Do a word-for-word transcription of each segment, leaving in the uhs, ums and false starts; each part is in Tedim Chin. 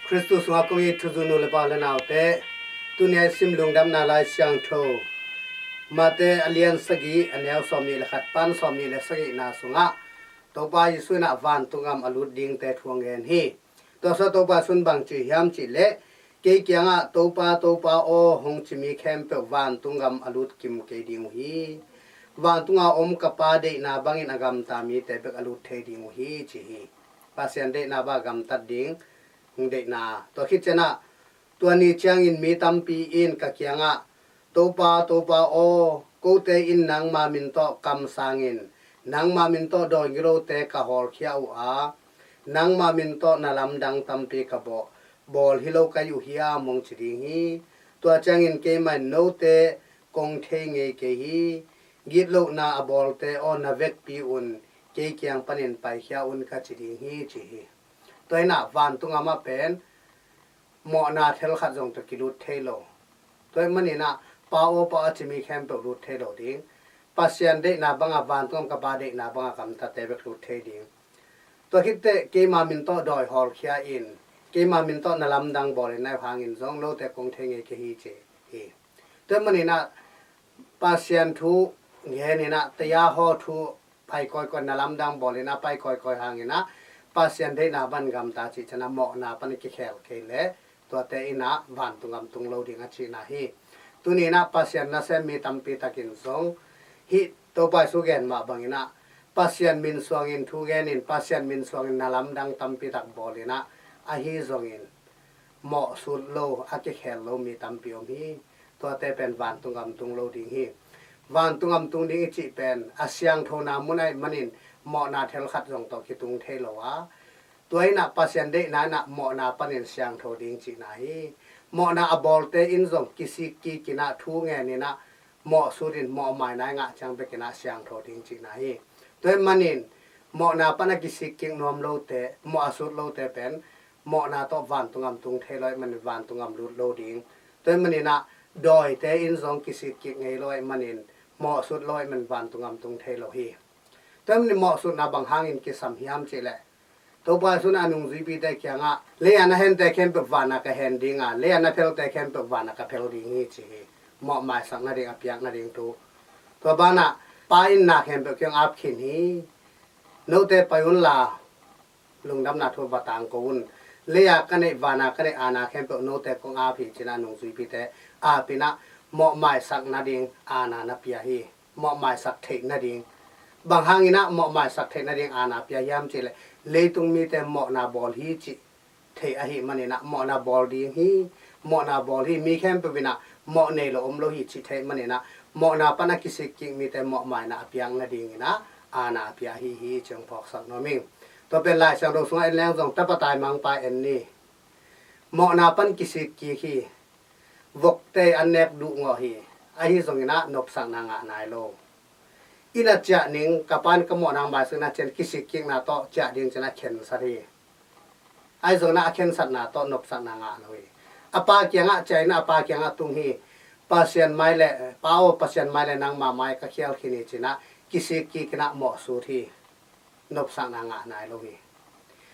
Khristu sungah kong it thuzui nu le pa le naute, tuni a i sim Lungdamna Lai Siangtho Mate a lian sagih, a neu sawmnih le khat pan sawmnih le sagihna sungah Topa Jesuh in ah vantung gam a lut dingte thu a ngen hi. Tua sungah Topa Jesuh in bang ci hiam cih leh, kei kiangah Topa, Topa aw, hong ci mi khempeuh vantung gam a lut kim kei ding uh hi. Vantung a om ka Pa deihna bangin a gamta mite bek a lut thei ding uh hi, ci hi. Pasian deihna bang a gamtat ding hong deihna. Tua khit ciangin ah, tua ni ciangin mi tampi in ka kiangah, Topa, Topa aw, kote in nangma min tawh kamsangin, nangma min tawh dawi gilote ka hawlkhia uh a, nangma min tawh na lamdang tampi ka bawl, bawl hi lo ka hi uh hiam, hong ci ding hi. Tua ciangin keimah in note kong thei ngei kei hi. Gitlohna a bawlte aw, na vekpi un, kei kiang panin paikhia un, ka ci ding hi, ci hi. Tua in ah vantung gam ah pen mawhna thel khat zong tawh kilut thei lo. Tua ahih manin ah, Pa aw, Pa aw, a ci mi khempeuh lut thei lo ding. Pasian deihna bang a, vantung gam ka Pa deihna bang a gamtate bek lut thei ding. Tua khit teh keima min tawh dawi hawlkhia in, keima min tawh na lamdang bawlin na hih hangin zong note kong thei ngei kei hi, ci hi. Tua ahih manin ah, Pasian thu ngen in ah, taya haw thu pai kawikawi, na lamdang bawlin a pai kawikawi hangin ah, Pasian deihna bang gamta cih ciangin ah mawhna pan a kikhel kei leh, tuate in ah vantung gam tung lo ding a cihna hi. Tuni in ah Pasian nasem mi tampi takin zong hih Topa Jesuh gen mah bangin ah, Pasian min suangin thu genin, Pasian min suangin na lamdang tampi tak bawlin ah, ahi zongin mawhsut lo, a kikhel lo mi tampi om hi. Tuate pen vantung gam tung lo ding hi. Vantung gam tung ding i cih pen a siangthona mun ahih manin mawhna thel khat zong tawh kitung thei lo a, tua in ah Pasian deihna in ah mawhna panin siangtho ding cihna hi. Mawhna a bawlte in zong kisik kik in ah, thu ngen in ah, mawhsut in, mawhmaina i ngah ciang bek in ah siangtho ding cihna hi. Tua ahih manin mawhna pan a kisik kik nuam lote, mawh a sut lote pen mawhna tawh vantung gam tung thei lo ahih manin vantung gam lut lo ding. Tua ahih manin ah dawite in zong kisik kik ngei lo ahih manin, mawhsut lo ahih manin vantung gam tung thei lo hi. Tua ahih manin mawhsutna bang hangin kisam hiam cih leh, Topa Jesuh in a nungzuipite kiangah, lei a na hente khempeuh van ah ka hen ding a, lei a na phelte khempeuh van ah ka phel ding hi, ci hi. Mawhmaisak nading a piak nading thu. Tua banah, Pa in na khempeuh kiang ap khin hi. Note pai unla, lungdamna thu va tangko un. Lei a ka neih, van a ka neih aana khempeuh note kong ap hi, ci in a nungzuipite ap in ah, mawhmaisak nading aana na pia hi. Mawhmaisak theih nading. Bang hangin ah mawhmaisak theih nading aana pia hiam cih leh, leitung mite mawhna bawl hi cih theih ahih manin ah mawhna bawl ding hi, mawhna bawl hi, mi khempeuh in ah mawh nei lo om lo hi cih theih manin ah, mawhna pan a kisik kik mite mawhmaina a piak nadingin ah aana a pia hi hi, ci hong phawksak nuam ing. Tua pen Lai Siangtho sungah en leng zong tapa taimangpa en ni. Mawhna pan kisik kik hi. Vokte an nek duh ngawh hi. Ahi zongin ah nopsakna ngah nai lo. Inn a ciah ning, ka pa in ka mawhna maisak in a, cian kisik kikna tawh ciah ding ci in a khensat hi. Ahi zongin ah a khensatna tawh nopsakna ngah lo hi. A pa kiangah ciah in a, a pa kiangah tung hi. Pasian mai le, Pa aw, Pasian mai le nangma mai ka khial khin hi, ci in ah kisik kik in ah mawhsut hi. Nopsakna ngah nai lo hi.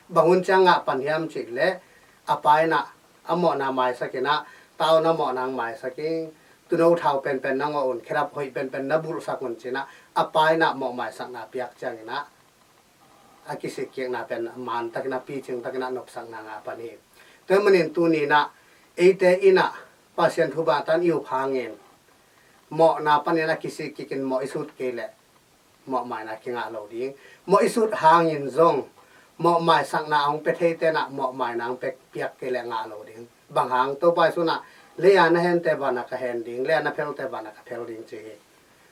Bang hun ciang ngah pan hiam cih leh, a pa in ah a mawhna maisak in ah, Ta aw, na mawhna hong maisak ing, tuuno thau penpen na ngawh un, khedap hoih penpen na bulhsak un, ci in ah a pa in ah mawhmaisakna piak ciangin ah, a kisik kikna pen a man takin ah, picing takin ah nopsakna ngah pan hi. Tua ahih manin tuni in ah eite in ah Pasian thu bang tan i up hangin, mawhna panin a kisik kikin mawh i sut kei leh, mawhmaina kingah lo ding. Mawh i sut hangin zong mawhmaisakna a hong pia theite in ah mawhmaina hong pia, piak kei leh ngah lo ding. Bang hang? Topa Jesuh in ah, lei a na hente van ah ka hen ding, lei a na phelte van ah ka phel ding, ci hi.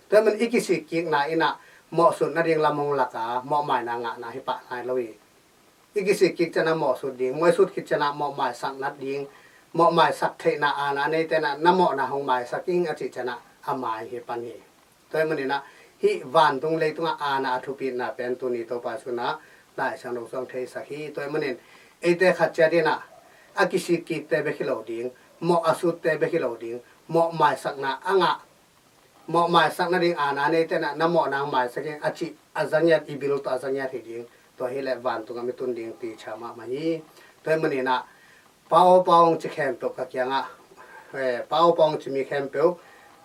Tua ahih manin i kisik kikna in ah mawhsut nading lam hong lak a, mawhmaina ngahna hi pah nai lo hi. I kisik kik ciang ah mawhsut ding, mawh i sut khit ciang ah mawhmaisak nading, mawhmaisak theihna aana a neite in ah na mawhna hong maisak ing, a cih ciang ah a mai hi pan hi. Tua ahih manin ah hih vantung leitungah aana a thupitna pen tuni Topa Jesuh in ah Lai Siangtho sungah hong theisak hi. Tua ahih manin eite khat ciat in ah a kisik kikte bek hi lo ding, mawh a sutte bek hi lo ding, mawhmaisakna a ngah, mawhmaisak nading aana a neite in ah na mawhna hong maisak ing, a cih a za ngiat, i bil tawh a za ngiat hi ding. Tua hi leh vantung gam i tun ding ticha mahmah hi. Tua ahih manin ah Pa aw, Pa aw hong ci khempeuh ka kiangah, eh, Pa aw, Pa aw hong ci mi khempeuh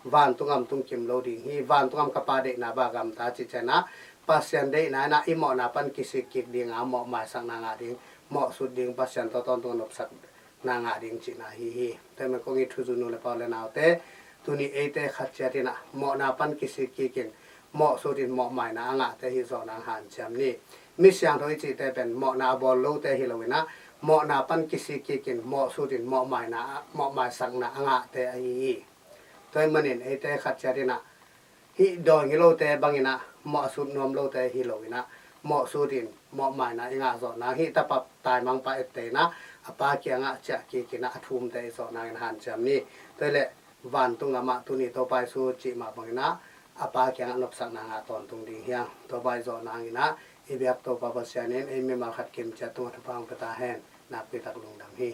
vantung gam tung kim lo ding hi. Vantung gam ka Pa deihna bang gamta cih ciangin ah, Pasian deihna in ah i mawhna pan kisik kik ding a, mawh maisakna ngah ding, mawh sut ding, Pasian tawh tawntung nopsakna ngah ding cihna ahi hi. Tua ahih manin kong it thuzui nu le pa u le naute, tuni eite khat ciat in ah mawhna pan kisik kik in, mawh sut in mawh maina a ngahte ahi zawh nang hanciam ni. Mi siangtho i cihte pen mawhna a bawl lote hi lo in ah, mawhna pan kisik kik in, mawh sut in mawh maina, mawh maisakna a ngahte ahi hi. Tua ahih manin eite khat ciat in ah, hih dawi ngi lote bang in ah, mawh a sut nuam lote hi lo in ah, mawh sut in mawh maina i ngah zawh nang, hih tapa taimangpa ette in ah, a pa kiangah ciah kik in ah, a thumte i zawh nangin hanciam ni. Tua hi leh vantung gam ah tuni Topa Jesu cih mah bang in ah, a Pa kiangah nopsakna ngah tawntung ding hi hang. Topa i zawh nangin ah, i biak Topa Pasian in ei mimal khat kim ciat tungah thupha hong pia ta hen. Nakpi tak lungdam hi.